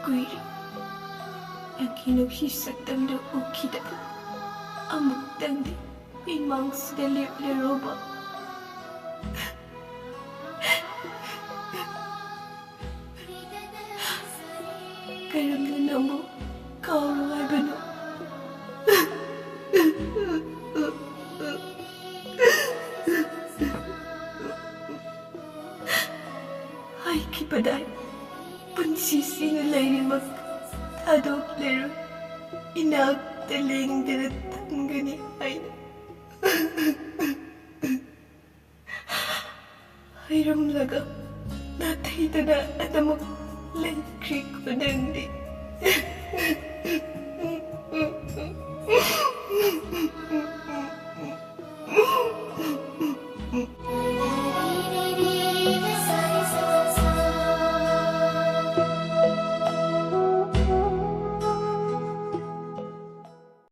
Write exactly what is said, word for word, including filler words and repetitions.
ꯀꯨꯏꯔꯦ ꯅꯪꯒꯤ ꯅꯨꯡꯁꯤ ꯁꯛꯇꯝꯗꯨ ꯎꯈꯤꯗꯕ꯫ ꯑꯃꯨꯛꯇꯪꯗꯤ ꯏꯃꯥꯡꯁꯤꯗ ꯂꯦꯞꯂꯔꯣꯕ꯫ ꯀꯔꯝꯅ ꯅꯪꯕꯨ ꯀꯥꯎꯔꯣ ꯍꯥꯏꯕꯅꯣ? ꯍꯥꯏꯈꯤꯕꯗꯥꯏ, ꯄꯨꯟꯁꯤꯁꯤꯅ ꯂꯩꯔꯤꯃꯛ ꯊꯥꯗꯣꯛꯂꯔꯣꯏ, ꯏꯅꯥꯛꯇ ꯂꯦꯡꯗꯅ ꯊꯝꯒꯅꯤ ꯍꯥꯏꯅ꯫ ꯍꯥꯏꯔꯝꯂꯒ ꯅꯥꯊꯩꯗꯅ ꯑꯗꯨꯃꯛ ꯂꯩꯈ꯭ꯔꯦꯀꯣ ꯅꯪꯗꯤ꯫